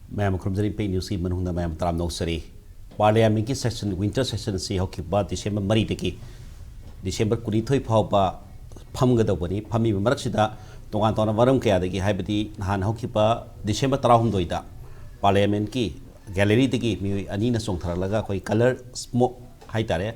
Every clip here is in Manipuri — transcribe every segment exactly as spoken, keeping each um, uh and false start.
ꯃꯌꯥꯝ ꯈꯨꯔꯨꯝꯖꯔꯤ, ꯄꯦꯛ ꯅ꯭ꯌꯨꯁꯀꯤ ꯃꯅꯨꯡꯗ ꯃꯌꯥꯝ ꯇꯔꯥꯝꯅ ꯑꯣꯛꯆꯔꯤ꯫ ꯄꯥꯔꯂꯤꯌꯥꯃꯦꯟꯠꯀꯤ ꯁꯦꯁꯟ, ꯋꯤꯟꯇꯔ ꯁꯦꯁꯟ ꯑꯁꯤ ꯍꯧꯈꯤꯕ ꯗꯤꯁꯦꯝꯕꯔ ꯃꯔꯤꯗꯒꯤ ꯗꯤꯁꯦꯝꯕꯔ ꯀꯨꯟꯅꯤꯊꯣꯏ ꯐꯥꯎꯕ ꯐꯝꯃꯤꯕ ꯃꯔꯛꯁꯤꯗ, ꯇꯣꯉꯥꯟ ꯇꯣꯉꯥꯟꯕ ꯃꯔꯝ ꯀꯌꯥꯗꯒꯤ, ꯍꯥꯏꯕꯗꯤ ꯅꯍꯥꯟ ꯍꯧꯈꯤꯕ ꯗꯤꯁꯦꯝꯕꯔ ꯇꯔꯥꯍꯨꯝꯗꯣꯏꯗ ꯄꯥꯔꯂꯤꯌꯥꯃꯦꯟꯠꯀꯤ ꯒꯦꯂꯔꯤꯗꯒꯤ ꯃꯤꯑꯣꯏ ꯑꯅꯤꯅ ꯆꯣꯡꯊꯔꯛꯂꯒ ꯑꯩꯈꯣꯏ ꯀꯂꯔ ꯁ꯭ꯃꯣꯛ ꯍꯥꯏꯇꯥꯔꯦ,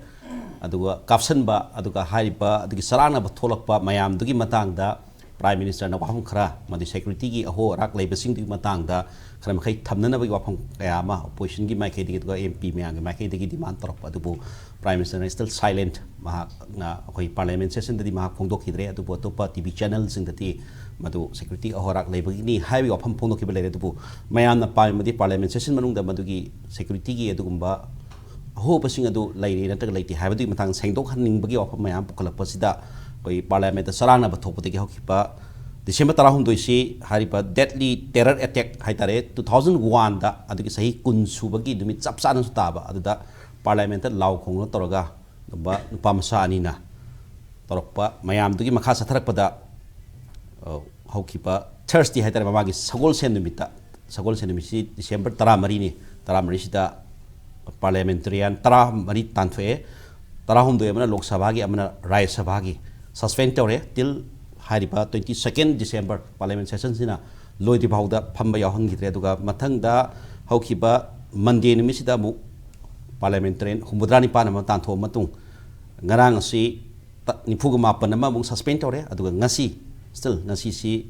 ꯑꯗꯨꯒ ꯀꯥꯞꯁꯟꯕ, ꯑꯗꯨꯒ ꯍꯥꯏꯔꯤꯕ ꯑꯗꯨꯒꯤ ꯆꯔꯥꯡꯅꯕ ꯊꯣꯛꯂꯛꯄ ꯃꯌꯥꯝꯗꯨꯒꯤ ꯃꯇꯥꯡꯗ ꯄ꯭ꯔꯥꯏꯝ ꯃꯤꯅꯤꯁꯇꯔꯅ ꯋꯥꯐꯝ ꯈꯔ, ꯑꯃꯗꯤ ꯁꯦꯀ꯭ꯌꯨꯔꯤꯇꯤꯒꯤ ꯑꯍꯣ ꯑꯔꯥꯛ ꯂꯩꯕꯁꯤꯡꯗꯨꯒꯤ ꯃꯇꯥꯡꯗ ꯈꯔ ꯃꯈꯩ ꯊꯝꯅꯅꯕꯒꯤ ꯋꯥꯐꯝ ꯀꯌꯥ ꯑꯃ ꯑꯣꯄꯣꯖꯤꯁꯟꯒꯤ ꯃꯥꯏꯀꯩꯗꯒꯤ, ꯑꯗꯨꯒ ꯑꯦꯝ ꯄꯤ ꯃꯌꯥꯝꯒꯤ ꯃꯥꯏꯀꯩꯗꯒꯤ ꯗꯤꯃꯥꯟ ꯇꯧꯔꯛꯄ ꯑꯗꯨꯕꯨ ꯄ꯭ꯔꯥꯏꯝ ꯃꯤꯅꯤꯁꯇꯔꯅ still silent, ꯃꯍꯥꯛꯅ ꯑꯩꯈꯣꯏ ꯄꯥꯔꯂꯤꯌꯥꯃꯦꯟꯠ ꯁꯦꯁꯟꯗꯗꯤ ꯃꯍꯥꯛ ꯐꯣꯡꯗꯣꯛꯈꯤꯗ꯭ꯔꯦ꯫ ꯑꯗꯨꯕꯨ ꯑꯇꯣꯞꯄ ꯇꯤ ꯚꯤ ꯆꯦꯅꯦꯜꯁꯤꯡꯗꯗꯤ ꯃꯗꯨ ꯁꯦꯀ꯭ꯌꯨꯔꯤꯇꯤ ꯑꯍꯣ ꯑꯔꯥꯛ ꯂꯩꯕꯒꯤꯅꯤ ꯍꯥꯏꯕꯒꯤ ꯋꯥꯐꯝ ꯐꯣꯡꯗꯣꯛꯈꯤꯕ ꯂꯩꯔꯦ꯫ ꯑꯗꯨꯕꯨ ꯃꯌꯥꯝꯅ ꯄꯥꯝꯃꯤꯕꯗꯤ ꯄꯥꯔꯂꯤꯌꯥꯃꯦꯟꯠ ꯁꯦꯁꯟ ꯃꯅꯨꯡꯗ ꯃꯗꯨꯒꯤ ꯁꯦꯀ꯭ꯌꯨꯔꯤꯇꯤꯒꯤ ꯑꯗꯨꯒꯨꯝꯕ ꯑꯍꯣꯕꯁꯤꯡ ꯑꯗꯨ ꯂꯩꯔꯤ ꯅꯠꯇ꯭ꯔꯒ ꯂꯩꯇꯦ ꯍꯥꯏꯕꯗꯨꯒꯤ ꯃꯇꯥꯡꯗ ꯁꯦꯡꯗꯣꯛꯍꯟꯅꯤꯡꯕꯒꯤ ꯋꯥꯐꯝ ꯃꯌꯥꯝ ꯄꯨꯈꯠꯂꯛꯄꯁꯤꯗ, ꯑꯩꯈꯣꯏ ꯄꯥꯔꯂꯤꯌꯥꯃꯦꯟꯠꯇ ꯆꯔꯥꯡꯅꯕ ꯊꯣꯛꯄꯗꯒꯤ ꯍꯧꯈꯤꯕ ꯗꯤꯁꯦꯝꯕꯔ ꯇꯔꯥꯍꯨꯝꯗꯣꯏꯁꯤ ꯍꯥꯏꯔꯤꯕ deadly terror attack ꯍꯥꯏꯇꯥꯔꯦ, ꯇꯨ ꯊꯥꯎꯖꯟ ꯋꯥꯟꯗ, ꯑꯗꯨꯒꯤ ꯆꯍꯤ ꯀꯨꯟ ꯁꯨꯕꯒꯤ ꯅꯨꯃꯤꯠ ꯆꯞ ꯆꯥꯅꯁꯨ ꯇꯥꯕ ꯑꯗꯨꯗ ꯄꯥꯔꯂꯤꯌꯥꯃꯦꯟꯠꯇ ꯂꯥꯎ ꯈꯣꯡꯗꯅ ꯇꯧꯔꯒ ꯑꯗꯨꯝꯕ ꯅꯨꯄꯥ ꯃꯆꯥ ꯑꯅꯤꯅ ꯇꯧꯔꯛꯄ ꯃꯌꯥꯝꯗꯨꯒꯤ ꯃꯈꯥ ꯆꯠꯊꯔꯛꯄꯗ, ꯑ, ꯍꯧꯈꯤꯕ ꯊꯔꯁꯗꯦ ꯍꯥꯏꯇꯥꯔꯦ, ꯃꯃꯥꯡꯒꯤ ꯁꯒꯣꯜꯁꯦꯟ ꯅꯨꯃꯤꯠꯇ, ꯁꯒꯣꯜꯁꯦꯟ ꯅꯨꯃꯤꯠꯁꯤ ꯗꯤꯁꯦꯝꯕꯔ ꯇꯔꯥꯃꯔꯤꯅꯤ, ꯇꯔꯥꯃꯔꯤꯁꯤꯗ ꯄꯥꯔꯂꯤꯌꯥꯃꯦꯟꯇꯔꯤꯌꯥꯟ ꯇꯔꯥꯃꯔꯤ ꯇꯥꯟꯊꯣꯛꯑꯦ꯫ ꯇꯔꯥꯍꯨꯝꯗꯣꯏ ꯑꯃꯅ ꯂꯣꯛ ꯁꯚꯥꯒꯤ, ꯑꯃꯅ ꯔꯥꯖ꯭ꯌ ꯁꯚꯥꯒꯤ suspend ꯇꯧꯔꯦ꯫ Till ꯍꯥꯏꯔꯤꯕ twenty second December parliament sessionꯁꯤꯅ ꯂꯣꯏꯗ꯭ꯔꯤ ꯐꯥꯎꯗ ꯐꯝꯕ ꯌꯥꯎꯍꯟꯈꯤꯗ꯭ꯔꯦ꯫ ꯑꯗꯨꯒ ꯃꯊꯪꯗ ꯍꯧꯈꯤꯕ ꯃꯟꯗꯦ ꯅꯨꯃꯤꯠꯁꯤꯗ ꯑꯃꯨꯛ ꯄꯥꯔꯂꯤꯌꯥꯃꯦꯟꯇꯔꯤꯌꯟ ꯍꯨꯝꯐꯨꯇꯔꯥ ꯅꯤꯄꯥꯟ ꯑꯃ ꯇꯥꯟꯊꯣꯛꯑ ꯃꯇꯨꯡ, ꯉꯔꯥꯡ ꯑꯁꯤ ꯇ-, ꯅꯤꯐꯨꯒ ꯃꯥꯄꯟ ꯑꯃ ꯑꯃꯨꯛ suspend ꯇꯧꯔꯦ꯫ ꯑꯗꯨꯒ ꯉꯁꯤ, still ꯉꯁꯤꯁꯤ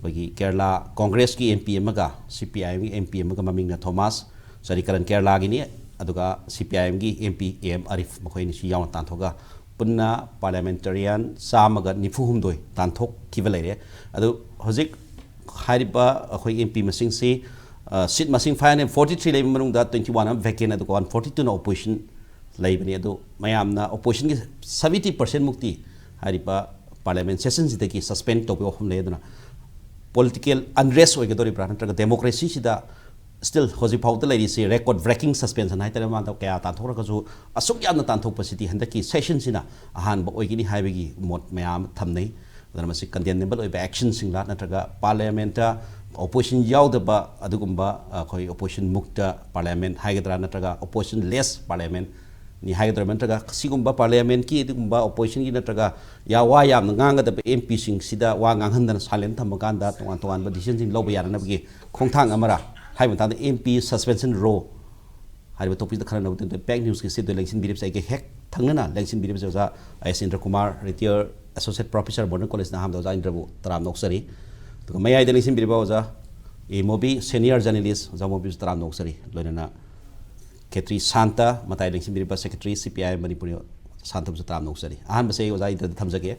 ꯑꯩꯈꯣꯏꯒꯤ ꯀꯦꯔꯂꯥ ꯀꯣꯡꯒ꯭ꯔꯦꯁꯀꯤ ꯑꯦꯝ ꯄꯤ ꯑꯃꯒ ꯁꯤ ꯄꯤ ꯑꯥꯏ ꯑꯦꯝꯒꯤ ꯑꯦꯝ ꯄꯤ ꯑꯃꯒ, ꯃꯃꯤꯡꯅ ꯊꯣꯃꯥꯁ ꯆꯔꯤꯀꯔꯟ ꯀꯦꯔꯂꯥꯒꯤꯅꯤ, ꯑꯗꯨꯒ ꯁꯤ ꯄꯤ ꯑꯥꯏ ꯑꯦꯝꯒꯤ M P A M Arif, ꯃꯈꯣꯏ ꯑꯅꯤꯁꯤ ꯌꯥꯎꯅ ꯇꯥꯟꯊꯣꯛꯑꯒ ꯄꯨꯟꯅ ꯄꯥꯔꯂꯤꯌꯥꯃꯦꯟꯇꯔꯤꯌꯥꯟ ꯆꯥꯝꯃꯒ ꯅꯤꯐꯨ ꯍꯨꯝꯗꯣꯏ ꯇꯥꯟꯊꯣꯛꯈꯤꯕ ꯂꯩꯔꯦ꯫ ꯑꯗꯨ ꯍꯧꯖꯤꯛ ꯍꯥꯏꯔꯤꯕ ꯑꯩꯈꯣꯏ ꯑꯦꯝ ꯄꯤ ꯃꯁꯤꯡꯁꯤ, ꯑ, seat ꯃꯁꯤꯡ five hundred forty three ꯂꯩꯕ ꯃꯅꯨꯡꯗ twenty one ꯑꯃ vacant, ꯑꯗꯨꯒ one forty two ꯅ opposition ꯂꯩꯕꯅꯤ꯫ ꯑꯗꯨ ꯃꯌꯥꯝꯅ oppositionꯒꯤ seventy percent ꯃꯨꯛꯇꯤ ꯍꯥꯏꯔꯤꯕ parliament sessionꯁꯤꯗꯒꯤ suspend ꯇꯧꯕꯒꯤ ꯋꯥꯐꯝ ꯂꯩ꯫ ꯑꯗꯨꯅ political unrest ꯑꯣꯏꯒꯗꯧꯔꯤꯕ꯭ꯔꯥ, ꯅꯠꯇ꯭ꯔꯒ democracyꯁꯤꯗ still ꯍꯧꯖꯤꯛ ꯐꯥꯎꯗ ꯂꯩꯔꯤꯁꯤ record breaking suspension ꯍꯥꯏꯇꯥꯔꯦ, ꯃꯃꯥꯡꯗ ꯀꯌꯥ ꯇꯥꯟꯊꯣꯛꯈ꯭ꯔꯒꯁꯨ ꯑꯁꯨꯛ ꯌꯥꯝꯅ ꯇꯥꯟꯊꯣꯛꯄꯁꯤꯗꯤ ꯍꯟꯗꯛꯀꯤ sessionꯁꯤꯅ ꯑꯍꯥꯟꯕ ꯑꯣꯏꯒꯅꯤ ꯍꯥꯏꯕꯒꯤ ꯃꯣꯠ ꯃꯌꯥꯝ ꯑꯃ ꯊꯝꯅꯩ꯫ ꯑꯗꯨꯅ ꯃꯁꯤ condemnable ꯑꯣꯏꯕ actionꯁꯤꯡꯂ ꯅꯠꯇ꯭ꯔꯒ parliamentꯇ ꯑꯣꯄꯣꯖꯤꯁꯟ ꯌꯥꯎꯗꯕ ꯑꯗꯨꯒꯨꯝꯕ ꯑꯩꯈꯣꯏ ꯑꯣꯄꯣꯖꯤꯁꯟ ꯃꯨꯛꯇ ꯄꯥꯔꯂꯤꯌꯥꯃꯦꯟ ꯍꯥꯏꯒꯗ꯭ꯔꯥ, ꯅꯠꯇ꯭ꯔꯒ ꯑꯣꯄꯣꯖꯤꯁꯟ ꯂꯦꯁ ꯄꯥꯔꯂꯤꯌꯥꯃꯦꯟꯅꯤ ꯍꯥꯏꯒꯗ꯭ꯔꯥ, ꯅꯠꯇ꯭ꯔꯒ ꯁꯤꯒꯨꯝꯕ ꯄꯥꯔꯂꯤꯌꯥꯃꯦꯟꯀꯤ ꯑꯗꯨꯒꯨꯝꯕ ꯑꯣꯄꯣꯖꯤꯁꯟꯒꯤ ꯅꯠꯇ꯭ꯔꯒ ꯌꯥ-, ꯋꯥ ꯌꯥꯝꯅ ꯉꯥꯡꯒꯗꯕ ꯑꯦꯝ ꯄꯤꯁꯤꯡꯁꯤꯗ ꯋꯥ ꯉꯥꯡꯍꯟꯗꯅ ꯁꯥꯏꯂꯦꯟ ꯊꯝꯕ ꯀꯥꯟꯗ ꯇꯣꯉꯥꯟ ꯇꯣꯉꯥꯟꯕ ꯗꯤꯁꯤꯖꯟꯁꯤꯡ ꯂꯧꯕ ꯌꯥꯅꯅꯕꯒꯤ ꯈꯣꯡꯊꯥꯡ ꯑꯃꯔꯥ ꯍꯥꯏꯕ ꯃꯇꯥꯡꯗ, ꯑꯦꯝ ꯄꯤ ꯁꯁꯄꯦꯟꯁꯟ ꯔꯣ ꯍꯥꯏꯔꯤꯕ ꯇꯣꯄꯤꯛꯇ ꯈꯟꯅꯅꯕ ꯇꯧꯗꯣꯏꯅꯦ꯫ ꯄꯦꯛ ꯅ꯭ꯌꯨꯁꯀꯤ ꯁꯤꯗ ꯂꯦꯡꯁꯤꯟꯕꯤꯔꯤꯕꯁꯦ ꯑꯩꯒ ꯍꯦꯛ ꯊꯪꯅꯅ ꯂꯦꯡꯁꯤꯟꯕꯤꯔꯤꯕꯁꯦ ꯑꯣꯖꯥ ꯑꯦꯁ ꯏꯟꯗ꯭ꯔ ꯀꯨꯃꯥꯔ, ꯔꯤꯇꯤꯌꯔ ꯑꯦꯁꯣꯁꯤꯌꯦꯠ ꯄ꯭ꯔꯣꯐꯦꯁꯔ, ꯃꯣꯗꯔꯟ ꯀꯣꯂꯦꯖꯅ꯫ ꯑꯍꯥꯟꯕꯗ ꯑꯣꯖꯥ ꯏꯟꯗ꯭ꯔꯕꯨ ꯇꯔꯥꯝꯅ ꯑꯣꯛꯆꯔꯤ꯫ ꯑꯗꯨꯒ ꯃꯌꯥꯏꯗ ꯂꯦꯡꯁꯤꯟꯕꯤꯔꯤꯕ ꯑꯣꯖꯥ ꯑꯦ ꯃꯣꯕꯤ, ꯁꯦꯅꯤꯌꯔ ꯖꯔꯅꯦꯂꯤꯁ, ꯑꯣꯖꯥ ꯃꯣꯕꯤꯁꯨ ꯇꯔꯥꯝꯅ ꯑꯣꯛꯆꯔꯤ꯫ ꯂꯣꯏꯅꯅ ꯈꯦꯇ꯭ꯔꯤ ꯁꯥꯟꯇ, ꯃꯇꯥꯏ ꯂꯦꯡꯁꯤꯟꯕꯤꯔꯤꯕ ꯁꯦꯀ꯭ꯔꯦꯇꯔꯤ ꯁꯤ ꯄꯤ ꯑꯥꯏ ꯑꯦꯝ ꯃꯅꯤꯄꯨꯔꯤ ꯁꯥꯟꯇꯕꯨꯁꯨ ꯇꯔꯥꯝꯅ ꯑꯣꯛꯆꯔꯤ꯫ ꯑꯍꯥꯟꯕꯁꯦ ꯑꯩ ꯑꯣꯖꯥ ꯏꯟꯗ꯭ꯔꯗ ꯊꯝꯖꯒꯦ꯫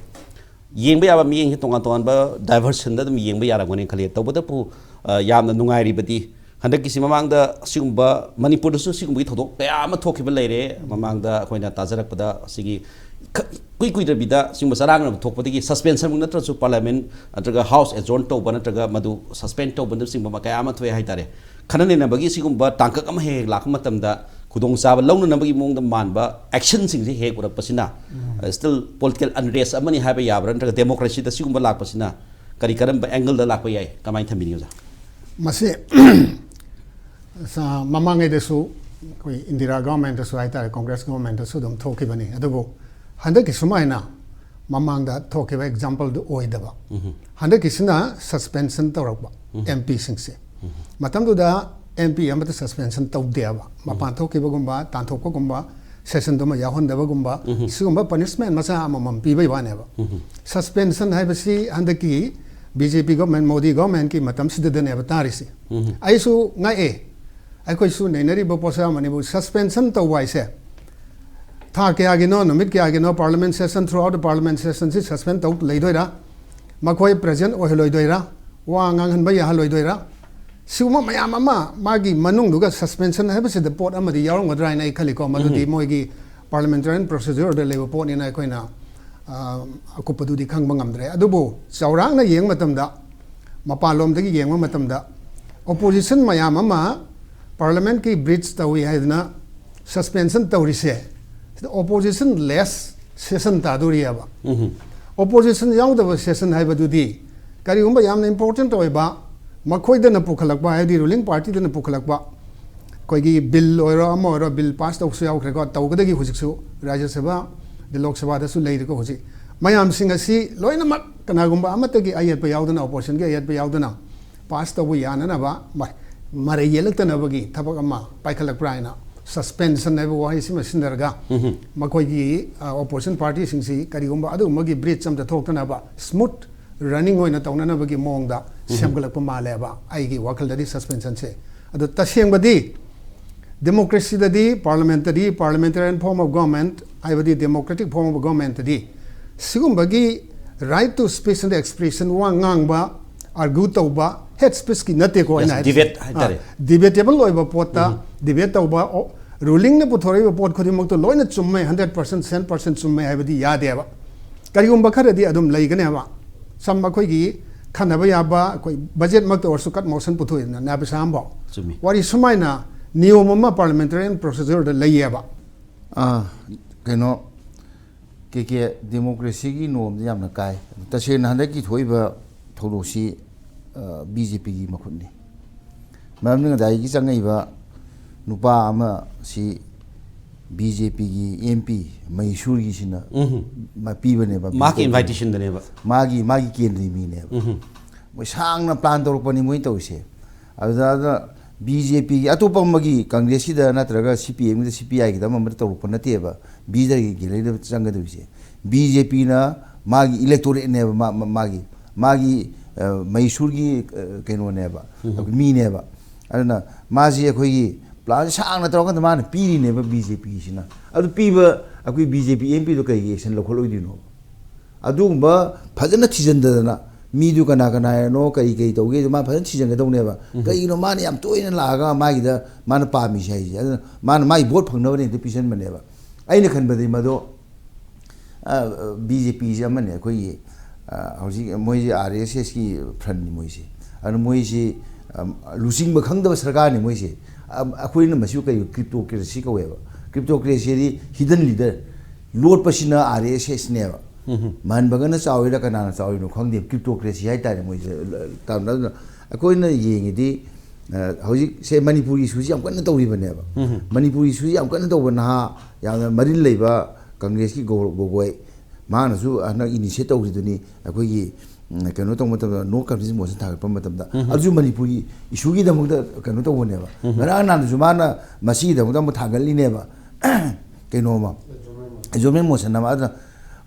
ꯌꯦꯡꯕ ꯌꯥꯕ ꯃꯤꯠꯌꯦꯡꯁꯦ ꯇꯣꯉꯥꯟ ꯇꯣꯉꯥꯟꯕ ꯗꯥꯏꯚꯔꯁꯟꯗ ꯑꯗꯨꯝ ꯌꯦꯡꯕ ꯌꯥꯔꯝꯒꯅꯤ ꯈꯜꯂꯤ꯫ ꯇꯧꯕꯇꯕꯨ, ꯑ, ꯌꯥꯝꯅ ꯅꯨꯡꯉꯥꯏꯔꯤꯕꯗꯤ ꯍꯟꯗꯛꯀꯤꯁꯤ, ꯃꯃꯥꯡꯗ ꯁꯤꯒꯨꯝꯕ ꯃꯅꯤꯄꯨꯔꯗꯁꯨ ꯁꯤꯒꯨꯝꯕꯒꯤ ꯊꯧꯗꯣꯛ ꯀꯌꯥ ꯑꯃ ꯊꯣꯛꯈꯤꯕ ꯂꯩꯔꯦ꯫ ꯃꯃꯥꯡꯗ ꯑꯩꯈꯣꯏꯅ ꯇꯥꯖꯔꯛꯄꯗ ꯁꯤꯒꯤ ꯈ-, ꯏꯀꯨꯏ ꯀꯨꯏꯗ꯭ꯔꯕꯤꯗ ꯁꯤꯒꯨꯝꯕ ꯆꯔꯥꯡꯅꯕ ꯊꯣꯛꯄꯗꯒꯤ ꯁꯁꯄꯦꯟꯁꯟꯃꯛ ꯅꯠꯇ꯭ꯔꯁꯨ ꯄꯥꯔꯂꯤꯌꯥꯃꯦꯟ ꯅꯠꯇ꯭ꯔꯒ ꯍꯥꯎꯁ ꯑꯦꯖꯣꯔꯟ ꯇꯧꯕ ꯅꯠꯇ꯭ꯔꯒ ꯃꯗꯨ ꯁꯁꯄꯦꯟ ꯇꯧꯕꯅꯆꯤꯡꯕ ꯀꯌꯥ ꯑꯃ ꯊꯣꯛꯑꯦ ꯍꯥꯏꯇꯥꯔꯦ꯫ ꯈꯟꯅ ꯅꯩꯅꯕꯒꯤ ꯁꯤꯒꯨꯝꯕ ꯇꯥꯡꯀꯛ ꯑꯃ ꯍꯦꯛ ꯍꯦꯛ ꯂꯥꯛꯄ ꯃꯇꯝꯗ ꯈꯨꯗꯣꯡꯆꯥꯕ ꯂꯧꯅꯅꯕꯒꯤ ꯃꯑꯣꯡꯗ ꯃꯥꯟꯕ ꯑꯦꯛꯁꯟꯁꯤꯡꯁꯦ ꯍꯦꯛ ꯎꯔꯛꯄꯁꯤꯅ, ꯎꯝ꯫ ꯑ, ꯁ꯭ꯇꯤꯜ ꯄꯣꯂꯤꯇꯤꯀꯦꯜ ꯑꯟꯔꯦꯁ ꯑꯃꯅꯤ ꯍꯥꯏꯕ ꯌꯥꯕ꯭ꯔꯥ, ꯅꯠꯇ꯭ꯔꯒ ꯗꯦꯃꯣꯀ꯭ꯔꯦꯁꯤꯗ ꯁꯤꯒꯨꯝꯕ ꯂꯥꯛꯄꯁꯤꯅ ꯀꯔꯤ ꯀꯔꯝꯕ ꯑꯦꯡꯒꯜꯗ ꯂꯥꯛꯄ ꯌꯥꯏ? ꯀꯃꯥꯏꯅ ꯊꯝꯕꯤꯅꯤ, ꯑꯣꯖꯥ? ꯃꯁꯤ, ꯁ-, ꯃꯃꯥꯡꯉꯩꯗꯁꯨ ꯑꯩꯈꯣꯏ ꯏꯟꯗꯤꯔꯥ ꯒꯣꯚꯔꯟꯃꯦꯟꯠꯇꯁꯨ ꯍꯥꯏꯇꯥꯔꯦ, ꯀꯣꯡꯒ꯭ꯔꯦꯁ ꯒꯣꯚꯔꯟꯃꯦꯟꯠꯇꯁꯨ ꯑꯗꯨꯝ ꯊꯣꯛꯈꯤꯕꯅꯤ꯫ ꯑꯗꯨꯕꯨ ꯍꯟꯗꯛꯀꯤ ꯁꯨꯃꯥꯏꯅ ꯃꯃꯥꯡꯗ ꯊꯣꯛꯈꯤꯕ ꯑꯦꯛꯖꯥꯝꯄꯜꯗꯨ ꯑꯣꯏꯗꯕ꯫ ꯎꯝ꯫ ꯍꯟꯗꯛꯀꯤꯁꯤꯅ ꯁꯁꯄꯦꯟꯁꯟ ꯇꯧꯔꯛꯄ ꯎꯝ꯫ ꯑꯦꯝ ꯄꯤꯁꯤꯡꯁꯦ꯫ ꯎꯝ꯫ ꯃꯇꯝꯗꯨꯗ ꯑꯦꯝ ꯄꯤ ꯑꯃꯠꯇ ꯁꯁꯄꯦꯟꯁꯟ ꯇꯧꯗꯦꯕ꯫ ꯃꯄꯥꯟ ꯎꯝ꯫ ꯊꯣꯛꯈꯤꯕꯒꯨꯝꯕ, ꯇꯥꯟꯊꯣꯛꯄꯒꯨꯝꯕ, ꯁꯦꯁꯟꯗꯨꯃ ꯌꯥꯎꯍꯟꯗꯕꯒꯨꯝꯕ, ꯎꯝ꯫ ꯁꯤꯒꯨꯝꯕ ꯄꯅꯤꯁꯃꯦꯟꯠ ꯃꯆꯥ ꯑꯃꯃꯝ ꯄꯤꯕꯩ ꯋꯥꯅꯦꯕ꯫ ꯎꯝ꯫ ꯁꯁꯄꯦꯟꯁꯟ ꯍꯥꯏꯕꯁꯤ ꯍꯟꯗꯛꯀꯤ ꯕꯤ ꯖꯦ ꯄꯤ ꯒꯣꯚꯔꯟꯃꯦꯟꯠ, ꯃꯣꯗꯤ ꯒꯣꯚꯔꯟꯃꯦꯟꯠꯀꯤ ꯃꯇꯝꯁꯤꯗꯗꯅꯦꯕ ꯇꯥꯔꯤꯁꯤ꯫ ꯎꯝ꯫ ꯑꯩꯁꯨ ꯉꯛꯑꯦ꯫ ꯑꯩꯈꯣꯏꯁꯨ ꯅꯩꯅꯔꯤꯕ ꯄꯣꯠꯁꯛ ꯑꯃꯅꯤꯕꯨ ꯁꯁꯄꯦꯟꯁꯟ ꯇꯧꯕ ꯍꯥꯏꯁꯦ ꯊꯥ ꯀꯌꯥꯒꯤꯅꯣ, ꯅꯨꯃꯤꯠ ꯀꯌꯥꯒꯤꯅꯣ, parliament session, throughout the parliament session ꯁꯤ ꯁꯁꯄꯦꯟ ꯇꯧ ꯂꯩꯗꯣꯏꯔꯥ? ꯃꯈꯣꯏ ꯄ꯭ꯔꯦꯖꯦꯟꯠ ꯑꯣꯏꯍꯜꯂꯣꯏꯗꯣꯏꯔꯥ? ꯋꯥ ꯉꯥꯡꯍꯟꯕ ꯌꯥꯍꯜꯂꯣꯏꯗꯣꯏꯔꯥ? ꯁꯤꯒꯨꯝꯕ ꯃꯌꯥꯝ ꯑꯃ ꯃꯥꯒꯤ ꯃꯅꯨꯡꯗꯨꯒ ꯁꯁꯄꯦꯟꯁꯟ ꯍꯥꯏꯕꯁꯤꯗ ꯄꯣꯠ ꯑꯃꯗꯤ ꯌꯥꯎꯔꯝꯒꯗ꯭ꯔꯥ ꯍꯥꯏꯅ ꯑꯩ ꯈꯜꯂꯤꯀꯣ꯫ ꯃꯗꯨꯗꯤ ꯎꯝ꯫ ꯃꯣꯏꯒꯤ ꯄꯥꯔꯂꯤꯌꯥꯃꯦꯟꯇꯦꯔꯤꯌꯟ ꯄ꯭ꯔꯣꯁꯤꯗ꯭ꯌꯨꯔꯗ ꯂꯩꯕ ꯄꯣꯠꯅꯤꯅ ꯑꯩꯈꯣꯏꯅ, ꯑ, ꯑꯀꯨꯞꯄꯗꯨꯗꯤ ꯈꯪꯕ ꯉꯝꯗ꯭ꯔꯦ꯫ ꯑꯗꯨꯕꯨ ꯆꯥꯎꯔꯥꯛꯅ ꯌꯦꯡꯕ ꯃꯇꯝꯗ, ꯃꯄꯥꯟꯂꯣꯝꯗꯒꯤ ꯌꯦꯡꯕ ꯃꯇꯝꯗ, ꯑꯣꯄꯣꯖꯤꯁꯟ ꯃꯌꯥꯝ ꯑꯃ ꯄꯥꯔꯂꯤꯌꯥꯃꯦꯟꯠꯀꯤ ꯕ꯭ꯔꯤꯆ ꯇꯧꯏ ꯍꯥꯏꯗꯅ ꯁꯁꯄꯦꯟꯁꯟ ꯇꯧꯔꯤꯁꯦ, ꯁꯤꯗ ꯑꯣꯄꯣꯖꯤꯁꯟ ꯂꯦꯁ ꯁꯦꯁꯟ ꯇꯥꯗꯣꯔꯤꯑꯕ꯫ ꯎꯝ꯫ ꯑꯣꯄꯣꯖꯤꯁꯟ ꯌꯥꯎꯗꯕ ꯁꯦꯁꯟ ꯍꯥꯏꯕꯗꯨꯗꯤ ꯀꯔꯤꯒꯨꯝꯕ ꯌꯥꯝꯅ ꯏꯝꯄꯣꯔꯇꯦꯟꯠ ꯑꯣꯏꯕ ꯃꯈꯣꯏꯗꯅ ꯄꯨꯈꯠꯂꯛꯄ, ꯍꯥꯏꯗꯤ ꯔꯨꯂꯤꯡ ꯄꯥꯔꯇꯤꯗꯅ ꯄꯨꯈꯠꯂꯛꯄ, ꯑꯩꯈꯣꯏꯒꯤ ꯕꯤꯜ ꯑꯣꯏꯔꯣ, ꯑꯃ ꯑꯣꯏꯔꯣ, ꯕꯤꯜ ꯄꯥꯁ ꯇꯧꯕꯁꯨ ꯌꯥꯎꯈ꯭ꯔꯦꯀꯣ, ꯇꯧꯒꯗꯒꯤ ꯍꯧꯖꯤꯛꯁꯨ ꯔꯥꯖ꯭ꯌ ꯁꯚꯥ, ꯑꯗꯩ ꯂꯣꯛ ꯁꯚꯥꯗꯁꯨ ꯂꯩꯔꯤꯀꯣ꯫ ꯍꯧꯖꯤꯛ ꯃꯌꯥꯝꯁꯤꯡ ꯑꯁꯤ ꯂꯣꯏꯅꯃꯛ ꯀꯅꯥꯒꯨꯝꯕ ꯑꯃꯠꯇꯒꯤ ꯑꯌꯦꯠꯄ ꯌꯥꯎꯗꯅ, ꯑꯣꯄꯣꯖꯤꯁꯟꯒꯤ ꯑꯌꯦꯠꯄ ꯌꯥꯎꯗꯅ ꯄꯥꯁ ꯇꯧꯕ ꯌꯥꯅꯅꯕ ꯃ-, ꯃꯔꯩ ꯌꯦꯠꯂꯛꯇꯅꯕꯒꯤ ꯊꯕꯛ ꯑꯃ ꯄꯥꯏꯈꯠꯂꯛꯄ꯭ꯔꯥ ꯍꯥꯏꯅ ꯁꯁꯄꯦꯟꯁꯟ ꯍꯥꯏꯕ ꯋꯥꯍꯩꯁꯤꯃ ꯁꯤꯖꯤꯟꯅꯔꯒ, ꯃꯈꯣꯏꯒꯤ, ꯑ, ꯑꯣꯄꯣꯖꯤꯁꯟ ꯄꯥꯔꯇꯤꯁꯤꯡꯁꯤ ꯀꯔꯤꯒꯨꯝꯕ ꯑꯗꯨꯒꯨꯝꯕꯒꯤ ꯕ꯭ꯔꯤꯆ ꯑꯃꯇ ꯊꯣꯛꯇꯅꯕ ꯁ꯭ꯃꯨꯠ ꯔꯟꯅꯤꯡ ꯑꯣꯏꯅ ꯇꯧꯅꯅꯕꯒꯤ ꯃꯑꯣꯡꯗ ꯁꯦꯝꯒꯠꯂꯛꯄ ꯃꯥꯜꯂꯦꯕ, ꯑꯩꯒꯤ ꯋꯥꯈꯜꯗꯗꯤ ꯁꯁꯄꯦꯟꯁꯟꯁꯦ꯫ ꯑꯗꯣ ꯇꯁꯦꯡꯕꯗꯤ ꯗꯦꯃꯣꯀ꯭ꯔꯦꯁꯤꯗꯗꯤ ꯄꯥꯔꯂꯃꯦꯟꯇꯔꯤ, parliamentarian form of government, ꯍꯥꯏꯕꯗꯤ democratic form of governmentꯇꯗꯤ ꯁꯤꯒꯨꯝꯕꯒꯤ right to speech and expression, ꯋꯥ ꯉꯥꯡꯕ, ꯑꯥꯔꯒ꯭ꯌꯨ ꯇꯧꯕ, ꯍꯦꯠ ꯁ꯭ꯄꯤꯆꯀꯤ ꯅꯠꯇꯦꯀꯣ ꯑꯩꯅ ꯍꯥꯏꯔꯤꯁꯦ꯫ Debate ꯍꯥꯏꯇꯥꯔꯦ꯫ ꯑꯥ, ꯗꯤꯕꯦꯇꯦꯕꯜ ꯑꯣꯏꯕ ꯄꯣꯠꯇ ꯗꯤꯕꯦꯠ ꯇꯧꯕ, ꯔꯨꯂꯤꯡꯅ ꯄꯨꯊꯣꯔꯛꯏꯕ ꯄꯣꯠ ꯈꯨꯗꯤꯡꯃꯛꯇꯣ ꯂꯣꯏꯅ ꯆꯨꯝꯃꯦ, ꯍꯟꯗ꯭ꯔꯦꯠ ꯄꯥꯔꯁꯦꯟ, ꯍꯟꯗ꯭ꯔꯦꯠ ꯄꯥꯔꯁꯦꯟ ꯆꯨꯝꯃꯦ ꯍꯥꯏꯕꯗꯤ ꯌꯥꯗꯦꯕ꯫ ꯀꯔꯤꯒꯨꯝꯕ ꯈꯔꯗꯤ ꯑꯗꯨꯝ ꯂꯩꯒꯅꯦꯕ꯫ ꯁꯝ ꯑꯩꯈꯣꯏꯒꯤ ꯈꯟꯅꯕ ꯌꯥꯕ, ꯑꯩꯈꯣꯏ ꯕꯖꯦꯠꯃꯛꯇ ꯑꯣꯏꯔꯁꯨ ꯀꯠ ꯃꯣꯁꯟ ꯄꯨꯊꯣꯛꯏꯗꯅ, ꯅꯥꯌꯥ ꯄꯩꯁꯥ ꯑꯃꯐꯥꯎ꯫ ꯆꯨꯝꯃꯤ꯫ ꯋꯥꯔꯤ ꯁꯨꯃꯥꯏꯅ ꯅꯤꯌꯣꯝ ꯑꯃ parliamentarian procedureꯗ ꯂꯩꯌꯦꯕ꯫ ꯑꯥ, ꯀꯩꯅꯣ, ꯀꯦ ꯀꯦ, ꯗꯦꯃꯣꯀ꯭ꯔꯦꯁꯤꯒꯤ ꯅꯣꯔꯝꯗꯤ ꯌꯥꯝꯅ ꯀꯥꯏ꯫ ꯇꯁꯦꯡꯅ ꯍꯟꯗꯛꯀꯤ ꯊꯣꯛꯏꯕ ꯊꯧꯗꯣꯛꯁꯤ, ꯑ, ꯕꯤ ꯖꯦ ꯄꯤꯒꯤ ꯃꯈꯨꯠꯅꯤ꯫ ꯃꯔꯝꯗꯤ ꯉꯁꯥꯏꯒꯤ ꯆꯪꯉꯛꯏꯕ ꯅꯨꯄꯥ ꯑꯃ ꯁꯤ ꯕꯤ ꯖꯦ ꯄꯤꯒꯤ ꯑꯦꯝ ꯄꯤ ꯃꯍꯤꯁꯨꯔꯒꯤꯁꯤꯅ ꯎꯝ꯫ ꯃꯥ ꯄꯤꯕꯅꯦꯕ, ꯃꯍꯥꯛꯀꯤ ꯄꯤꯕꯅꯦꯕ꯫ Invitationꯗꯅꯦꯕ꯫ ꯃꯥꯒꯤ, ꯃꯥꯒꯤ ꯀꯦꯟꯗ꯭ꯔꯒꯤ ꯃꯤꯅꯦꯕ꯫ ꯎꯝ꯫ ꯃꯣꯏ ꯁꯥꯡꯅ plan ꯇꯧꯔꯛꯄꯅꯤ ꯃꯣꯏꯅ ꯇꯧꯔꯤꯁꯦ꯫ ꯑꯗꯨꯗ, ꯑꯗꯨꯅ ꯕꯤ ꯖꯦ ꯄꯤꯒꯤ ꯑꯇꯣꯞꯄ ꯑꯃꯒꯤ ꯀꯪꯒ꯭ꯔꯦꯁꯀꯤꯗ ꯅꯠꯇ꯭ꯔꯒ ꯁꯤ ꯄꯤ ꯑꯦꯝꯒꯤꯗ, ꯁꯤ ꯄꯤ ꯑꯥꯏꯒꯤꯗ ꯑꯃ ꯑꯃꯗ ꯇꯧꯔꯛꯄ ꯅꯠꯇꯦꯕ ꯕꯤ ꯖꯦ ꯄꯤꯒꯤ ꯂꯩꯗ ꯆꯪꯒꯗꯣꯏꯁꯦ꯫ ꯕꯤ ꯖꯦ ꯄꯤꯅ ꯃꯥꯒꯤ electorateꯅꯦꯕ, ꯃꯥ-, ꯃꯥ-, ꯃꯥꯒꯤ, ꯃꯥꯒꯤ, ꯑ, ꯃꯍꯤꯁꯨꯔꯒꯤ, ꯑ, ꯀꯩꯅꯣꯅꯦꯕ, ꯎꯝ꯫ ꯑꯩꯈꯣꯏ ꯃꯤꯅꯦꯕ꯫ ꯑꯗꯨꯅ ꯃꯥꯁꯤ ꯑꯩꯈꯣꯏꯒꯤ plan ꯁꯥꯡꯅ ꯇꯧꯔꯀꯥꯟꯗ ꯃꯥꯅ ꯄꯤꯔꯤꯅꯦꯕ ꯕꯤ ꯖꯦ ꯄꯤꯁꯤꯅ꯫ ꯑꯗꯨ ꯄꯤꯕ ꯑꯩꯈꯣꯏ ꯕꯤ ꯖꯦ ꯄꯤ ꯑꯦꯝ ꯄꯤꯗꯣ ꯀꯩꯒꯤ action ꯂꯧꯈꯠꯂꯣꯏꯗꯣꯏꯅꯣ? ꯑꯗꯨꯒꯨꯝꯕ ꯐꯖꯅ ꯊꯤꯖꯤꯟꯗꯗꯅ ꯃꯤꯗꯨ ꯀꯅꯥ ꯀꯅꯥꯅꯣ, ꯀꯔꯤ ꯀꯔꯤ ꯇꯧꯒꯦꯗꯣ ꯃꯥ ꯐꯖꯅ ꯊꯤꯖꯤꯟꯒꯗꯧꯅꯦꯕ꯫ ꯎꯝ꯫ ꯀꯩꯒꯤꯅꯣ ꯃꯥꯅ ꯌꯥꯝ ꯇꯣꯏꯅ ꯂꯥꯛꯑꯒ ꯃꯥꯒꯤꯗ ꯃꯥꯅ ꯄꯥꯝꯃꯤꯁꯦ ꯍꯥꯏꯁꯦ? ꯑꯗꯨꯅ ꯃꯥꯅ ꯃꯥꯒꯤ vote ꯐꯪꯅꯕꯅꯦ ꯑꯗꯨ ꯄꯤꯁꯟꯕꯅꯦꯕ꯫ ꯑꯩꯅ ꯈꯟꯕꯗꯤ ꯃꯗꯣ, ꯑ, ꯕꯤ ꯖꯦ ꯄꯤꯁꯦ ꯑꯃꯅꯦ, ꯑꯩꯈꯣꯏꯒꯤ, ꯑ, ꯍꯧꯖꯤꯛ ꯃꯣꯏꯁꯦ ꯑꯥꯔ ꯑꯦꯁ ꯑꯦꯁꯀꯤ frontꯅꯤ ꯃꯣꯏꯁꯦ꯫ ꯑꯗꯨꯅ ꯃꯣꯏꯁꯤ, ꯑꯝ, ꯂꯨꯆꯤꯡꯕ ꯈꯪꯗꯕ ꯁꯔꯀꯥꯔꯅꯤ ꯃꯣꯏꯁꯦ꯫ ꯑꯝ, ꯑꯩꯈꯣꯏꯅ ꯃꯁꯤꯕꯨ ꯀꯔꯤ cryptocracy ꯀꯧꯋꯦꯕ? Cryptocracyꯗꯤ hidden leader꯫ ꯂꯣꯠꯄꯁꯤꯅ ꯑꯥꯔ ꯑꯦꯁ ꯑꯦꯁꯅꯦꯕ꯫ ꯎꯝ꯫ ꯃꯍꯟ ꯚꯒꯠꯅ ꯆꯥꯎꯔꯤꯔꯥ ꯀꯅꯥꯅ ꯆꯥꯎꯔꯤꯅꯣ ꯈꯪꯗꯦ, cryptocracy ꯍꯥꯏꯇꯥꯔꯦ ꯃꯣꯏꯁꯦ꯫ ꯑꯗꯨꯅ ꯑꯩꯈꯣꯏꯅ ꯌꯦꯡꯉꯤꯗꯤ, ꯑ, ꯍꯧꯖꯤꯛꯁꯦ ꯃꯅꯤꯄꯨꯔꯒꯤ ꯏꯁꯨꯁꯤ ꯌꯥꯝ ꯀꯟꯅ ꯇꯧꯔꯤꯕꯅꯦꯕ꯫ ꯎꯝ꯫ ꯃꯅꯤꯄꯨꯔꯒꯤ ꯏꯁꯨꯁꯤ ꯌꯥꯝ ꯀꯟꯅ ꯇꯧꯕ ꯅꯍꯥ ꯌꯥꯝꯅ ꯃꯔꯤꯜ ꯂꯩꯕ ꯀꯪꯒ꯭ꯔꯦꯁꯀꯤ ꯒꯧꯔꯕ ꯒꯣꯒꯣꯏ, ꯃꯥꯅꯁꯨ ꯍꯟꯗꯛ initiate ꯇꯧꯔꯤꯗꯨꯅꯤ꯫ ꯑꯩꯈꯣꯏꯒꯤ, ꯎꯝ, ꯀꯩꯅꯣ ꯇꯧꯕ ꯃꯇꯝꯗ, no confidence motion ꯊꯥꯡꯒꯠꯄ ꯃꯇꯝꯗ, ꯎꯝ꯫ ꯑꯗꯨꯁꯨ ꯃꯅꯤꯄꯨꯔꯒꯤ ꯏꯁꯨꯒꯤꯗꯃꯛꯇ ꯀꯩꯅꯣ ꯇꯧꯕꯅꯦꯕ꯫ ꯎꯝ꯫ ꯉꯔꯥꯡ ꯅꯍꯥꯟꯗꯁꯨ ꯃꯥꯅ ꯃꯁꯤꯒꯤꯗꯃꯛꯇ ꯑꯃꯨꯛ ꯊꯥꯡꯒꯠꯂꯤꯅꯦꯕ꯫ ꯀꯩꯅꯣꯃ, adjournment motion ꯑꯃ꯫ ꯑꯗꯨꯅ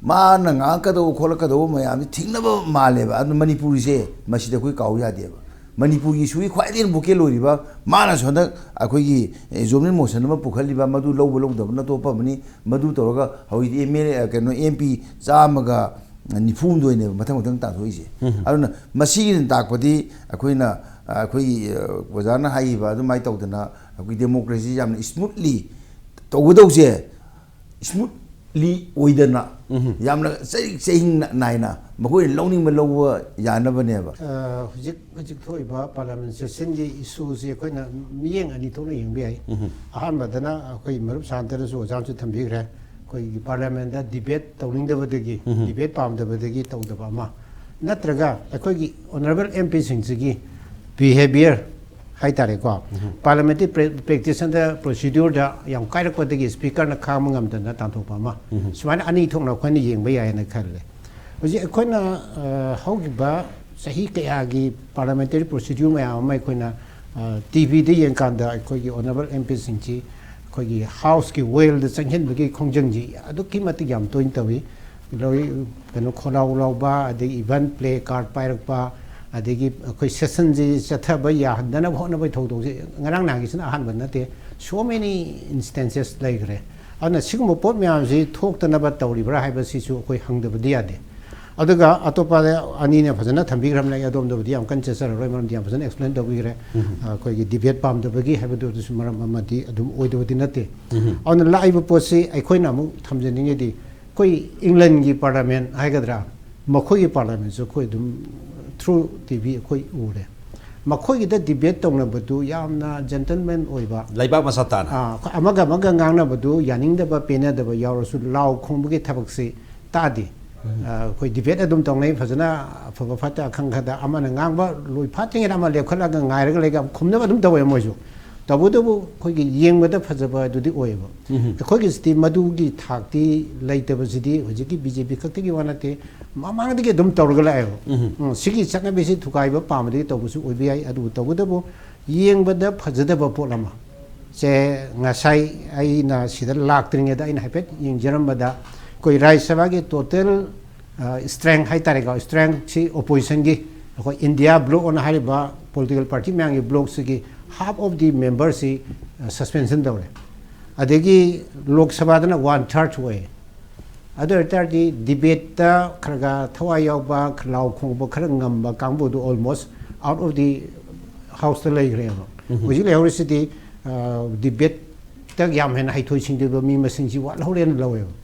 ꯃꯥꯅ ꯉꯥꯡꯉꯛꯀꯗꯧꯕ ꯈꯣꯠꯂꯛꯀꯗꯧꯕ ꯃꯌꯥꯝꯁꯤ ꯊꯤꯡꯅꯕ ꯃꯥꯜꯂꯦꯕ꯫ ꯑꯗꯨ ꯃꯅꯤꯄꯨꯔꯁꯦ ꯃꯁꯤꯗ ꯑꯩꯈꯣꯏ ꯀꯥꯎ ꯌꯥꯗꯦꯕ꯫ ꯃꯅꯤꯄꯨꯔꯒꯤ ꯏꯁꯨꯒꯤ ꯈ꯭ꯋꯥꯏꯗꯒꯤ ꯍꯦꯟꯅ vocal ꯑꯣꯏꯔꯤꯕ, ꯃꯥꯅꯁꯨ ꯍꯟꯗꯛ ꯑꯩꯈꯣꯏꯒꯤ adjournment motion ꯑꯃ ꯄꯨꯈꯠꯂꯤꯕ, ꯃꯗꯨ ꯂꯧꯕ ꯂꯧꯗꯕꯅ ꯑꯇꯣꯞꯄ ꯑꯃꯅꯤ꯫ ꯃꯗꯨ ꯇꯧꯔꯒ ꯍꯧꯖꯤꯛꯇꯤ M L A, ꯀꯩꯅꯣ, M P ꯆꯥꯝꯃꯒ ꯅꯤꯐꯨ ꯍꯨꯝꯗꯣꯏꯅꯦꯕ ꯃꯊꯪ ꯃꯊꯪ ꯇꯥꯟꯊꯣꯛꯏꯁꯦ꯫ ꯎꯝ꯫ ꯑꯗꯨꯅ ꯃꯁꯤꯒꯤꯅ ꯇꯥꯛꯄꯗꯤ ꯑꯩꯈꯣꯏꯅ, ꯑ, ꯑꯩꯈꯣꯏꯒꯤ, ꯑ, ꯑꯣꯖꯥꯅ ꯍꯥꯏꯈꯤꯕ ꯑꯗꯨꯃꯥꯏꯅ ꯇꯧꯗꯅ ꯑꯩꯈꯣꯏ democracy ꯌꯥꯝꯅ smoothly ꯇꯧꯒꯗꯧꯁꯦ, smoothly ꯑꯣꯏꯗꯅ, ꯎꯝ꯫ ꯌꯥꯝꯅ ꯆꯩ-, ꯆꯩꯍꯤꯡ ꯅꯥꯏꯅ ꯃꯈꯣꯏꯅ ꯂꯧꯅꯤꯡꯕ ꯂꯧꯕ ꯌꯥꯅꯕꯅꯦꯕ꯫ ꯑ, ꯍꯧꯖꯤꯛ, ꯍꯧꯖꯤꯛ ꯊꯣꯛꯏꯕ parliament sessionꯒꯤ issueꯁꯤ ꯑꯩꯈꯣꯏꯅ ꯃꯤꯠꯌꯦꯡ ꯑꯅꯤ ꯊꯣꯛꯅ ꯌꯦꯡꯕ ꯌꯥꯏ꯫ ꯎꯝ꯫ ꯑꯍꯥꯟꯕꯗꯅ ꯑꯩꯈꯣꯏ ꯃꯔꯨꯞ ꯁꯥꯟꯇꯅꯁꯨ ꯑꯣꯖꯥꯅꯁꯨ ꯊꯝꯕꯤꯈ꯭ꯔꯦ, ꯑꯩꯈꯣꯏꯒꯤ parliamentꯇ debate ꯇꯧꯅꯤꯡꯗꯕꯗꯒꯤ, ꯎꯝ꯫ Debate ꯄꯥꯝꯗꯕꯗꯒꯤ ꯇꯧꯗꯕ ꯑꯃ, ꯅꯠꯇ꯭ꯔꯒ ꯑꯩꯈꯣꯏꯒꯤ honourable MPꯁꯤꯡꯁꯤꯒꯤ behaviour ꯍꯥꯏꯇꯥꯔꯦꯀꯣ, ꯎꯝ꯫ Parliamentary pra-, practiceꯗ, procedureꯗ ꯌꯥꯝ ꯀꯥꯏꯔꯛꯄꯗꯒꯤ speakerꯅ ꯈꯥꯡꯕ ꯉꯝꯗꯅ ꯇꯥꯟꯊꯣꯛꯄ ꯑꯃ, ꯎꯝ꯫ ꯁꯨꯃꯥꯏꯅ ꯑꯅꯤ ꯊꯣꯛꯅ ꯑꯩꯈꯣꯏꯅ ꯌꯦꯡꯕ ꯌꯥꯏꯅ ꯈꯜꯂꯦ꯫ ꯍꯧꯖꯤꯛ ꯑꯩꯈꯣꯏꯅ, ꯑ, ꯍꯧꯈꯤꯕ ꯆꯍꯤ ꯀꯌꯥꯒꯤ parliamentary procedure ꯃꯌꯥꯝ ꯑꯃ ꯑꯩꯈꯣꯏꯅ, ꯑ, TVꯗ ꯌꯦꯡꯀꯥꯟꯗ ꯑꯩꯈꯣꯏꯒꯤ honourable MPꯁꯤꯡꯁꯤ ꯑꯩꯈꯣꯏꯒꯤ houseꯀꯤ wellꯗ ꯆꯪꯁꯤꯟꯕꯒꯤ ꯈꯣꯡꯖꯪꯁꯤ ꯑꯗꯨꯛꯀꯤ ꯃꯇꯤꯛ ꯌꯥꯝ ꯇꯣꯏꯅ ꯇꯧꯏ꯫ ꯂꯧꯔꯤ-, ꯀꯩꯅꯣ, ꯈꯣꯜꯂꯥꯎ ꯂꯥꯎꯕ, ꯑꯗꯒꯤ even placard ꯄꯥꯏꯔꯛꯄ, ꯑꯗꯒꯤ ꯑꯩꯈꯣꯏ sessionꯁꯤ ꯆꯠꯊꯕ ꯌꯥꯍꯟꯗꯅꯕ ꯍꯣꯠꯅꯕꯒꯤ ꯊꯧꯗꯣꯛꯁꯤ ꯉꯔꯥꯡ ꯅꯍꯥꯟꯒꯤꯁꯤꯅ ꯑꯍꯥꯟꯕ ꯅꯠꯇꯦ, so many instances ꯂꯩꯈ꯭ꯔꯦ꯫ ꯑꯗꯨꯅ ꯁꯤꯒꯨꯝꯕ ꯄꯣꯠ ꯃꯌꯥꯝꯁꯤ ꯊꯣꯛꯇꯅꯕ ꯇꯧꯔꯤꯕ꯭ꯔꯥ ꯍꯥꯏꯕꯁꯤꯁꯨ ꯑꯩꯈꯣꯏ ꯍꯪꯗꯕꯗꯤ ꯌꯥꯗꯦ꯫ ꯑꯗꯨꯒ ꯑꯇꯣꯞꯄ ꯑꯅꯤꯅ ꯐꯖꯅ ꯊꯝꯕꯤꯈ꯭ꯔꯕꯅꯤꯅ ꯑꯩ ꯑꯗꯣꯝꯗꯕꯨꯗꯤ ꯌꯥꯝ ꯀꯟꯅ ꯆꯠꯆꯔꯔꯣꯏ, ꯃꯔꯝꯗꯤ ꯌꯥꯝ ꯐꯖꯅ explain ꯇꯧꯕꯤꯈ꯭ꯔꯦ꯫ ꯎꯝ꯫ ꯑꯩꯈꯣꯏꯒꯤ debate ꯄꯥꯝꯗꯕꯒꯤ ꯍꯥꯏꯕꯗꯨ ꯑꯗꯨꯁꯨ ꯃꯔꯝ ꯑꯃꯗꯤ ꯑꯗꯨꯝ ꯑꯣꯏꯗꯕꯗꯤ ꯅꯠꯇꯦ꯫ ꯎꯝ꯫ ꯑꯗꯨꯅ ꯂꯥꯛꯏꯕ ꯄꯣꯠꯁꯤ ꯑꯩꯈꯣꯏꯅ ꯑꯃꯨꯛ ꯊꯝꯖꯅꯤꯡꯉꯤꯗꯤ, ꯑꯩꯈꯣꯏ Englandꯒꯤ parliament ꯍꯥꯏꯒꯗ꯭ꯔꯥ, ꯃꯈꯣꯏꯒꯤ parliamentꯁꯨ ꯑꯩꯈꯣꯏ ꯑꯗꯨꯝ through TV ꯑꯩꯈꯣꯏ ꯎꯔꯦ꯫ ꯃꯈꯣꯏꯒꯤꯗ debate ꯇꯧꯅꯕꯗꯨ ꯌꯥꯝꯅ gentleman ꯑꯣꯏꯕ, ꯂꯩꯕꯥꯛ ꯃꯁꯥ ꯇꯥꯅ꯫ ꯑꯥ, ꯑꯩꯈꯣꯏ ꯑꯃꯒ ꯑꯃꯒ ꯉꯥꯡꯅꯕꯗꯨ ꯌꯥꯅꯤꯡꯗꯕ, ꯄꯦꯟꯅꯗꯕ ꯌꯥꯎꯔꯁꯨ ꯂꯥꯎ ꯈꯣꯡꯕꯒꯤ ꯊꯕꯛꯁꯤ ꯇꯥꯗꯦ꯫ ꯑꯩꯈꯣꯏ ꯗꯤꯕꯦꯠ ꯑꯗꯨꯝ ꯇꯧꯅꯩ ꯐꯖꯅ, ꯑꯐꯕ ꯐꯠꯇ ꯑꯈꯪ ꯈꯗ, ꯑꯃꯅ ꯉꯥꯡꯕ ꯂꯣꯏ ꯐꯥꯠꯇ꯭ꯔꯤꯉꯩꯗ ꯑꯃ ꯂꯦꯞꯈꯠꯂꯒ ꯉꯥꯏꯔꯒ ꯂꯩꯒ ꯈꯨꯝꯅꯕ ꯑꯗꯨꯝ ꯇꯧꯋꯦ ꯃꯣꯏꯁꯨ꯫ ꯇꯧꯕꯇꯕꯨ ꯑꯩꯈꯣꯏꯒꯤ ꯌꯦꯡꯕꯗ ꯐꯖꯕ ꯑꯗꯨꯗꯤ ꯑꯣꯏꯌꯦꯕ꯫ ꯑꯩꯈꯣꯏꯒꯤꯁꯤꯗꯤ ꯃꯗꯨꯒꯤ ꯊꯥꯛꯇꯤ ꯂꯩꯇꯕꯁꯤꯗꯤ ꯍꯧꯖꯤꯛꯀꯤ ꯕꯤ ꯖꯦ ꯄꯤ ꯈꯛꯇꯒꯤ ꯋꯥ ꯅꯠꯇꯦ, ꯃꯃꯥꯡꯗꯒꯤ ꯑꯗꯨꯝ ꯇꯧꯔꯒ ꯂꯥꯛꯑꯦꯕ꯫ ꯎꯝ, ꯁꯤꯒꯤ ꯆꯠꯅꯕꯤꯁꯤ ꯊꯨꯒꯥꯏꯕ ꯄꯥꯝꯕꯗꯒꯤ ꯇꯧꯕꯁꯨ ꯑꯣꯏꯕ ꯌꯥꯏ꯫ ꯑꯗꯨꯕꯨ ꯇꯧꯕꯇꯕꯨ ꯌꯦꯡꯕꯗ ꯐꯖꯗꯕ ꯄꯣꯠ ꯑꯃ ꯁꯦ, ꯉꯁꯥꯏ ꯑꯩꯅ ꯁꯤꯗ ꯂꯥꯛꯇ꯭ꯔꯤꯉꯩꯗ ꯑꯩꯅ ꯍꯥꯏꯐꯦꯠ ꯌꯦꯡꯖꯔꯝꯕꯗ, ꯑꯩꯈꯣꯏ ꯔꯥꯖ꯭ꯌ ꯁꯚꯥꯒꯤ ꯇꯣꯇꯦꯜ ꯁ꯭ꯇ꯭ꯔꯦꯡ ꯍꯥꯏꯇꯥꯔꯦꯀꯣ, ꯁ꯭ꯇ꯭ꯔꯦꯡꯁꯤ ꯑꯣꯄꯣꯖꯤꯁꯟꯒꯤ, ꯑꯩꯈꯣꯏ ꯏꯟꯗꯤꯌꯥ ꯕ꯭ꯂꯣꯛ ꯑꯅ ꯍꯥꯏꯔꯤꯕ ꯄꯣꯂꯤꯇꯤꯀꯦꯜ ꯄꯥꯔꯇꯤ ꯃꯌꯥꯝꯒꯤ ꯕ꯭ꯂꯣꯛꯁꯤꯒꯤ ꯍꯥꯐ ꯑꯣꯐ ꯗꯤ ꯃꯦꯝꯕꯔꯁꯤ ꯁꯁꯄꯦꯟꯁꯟ ꯇꯧꯔꯦ꯫ ꯑꯗꯒꯤ ꯂꯣꯛ ꯁꯚꯥꯗꯅ ꯋꯥꯟ ꯊꯥꯔꯠ ꯑꯣꯏ꯫ ꯑꯗꯨ ꯑꯣꯏ ꯇꯥꯔꯗꯤ ꯗꯤꯕꯦꯠꯇ ꯈꯔ ꯈꯔ ꯊꯋꯥꯏ ꯌꯥꯎꯕ, ꯂꯥꯎ ꯈꯣꯡꯕ ꯈꯔ ꯉꯝꯕ ꯀꯥꯡꯕꯨꯗꯨ almost out of the house ꯇ ꯂꯩꯈ꯭ꯔꯦꯕ꯫ ꯍꯧꯖꯤꯛ ꯂꯩꯍꯧꯔꯤꯁꯤꯗꯤ ꯗꯤꯕꯦꯠꯇ ꯌꯥꯝ ꯍꯦꯟꯅ ꯍꯩꯊꯣꯏ ꯁꯤꯡꯊꯣꯏꯕ ꯃꯤ ꯃꯁꯤꯡꯁꯤ ꯋꯥꯠꯍꯧꯔꯦꯅ ꯂꯧꯋꯦꯕ꯫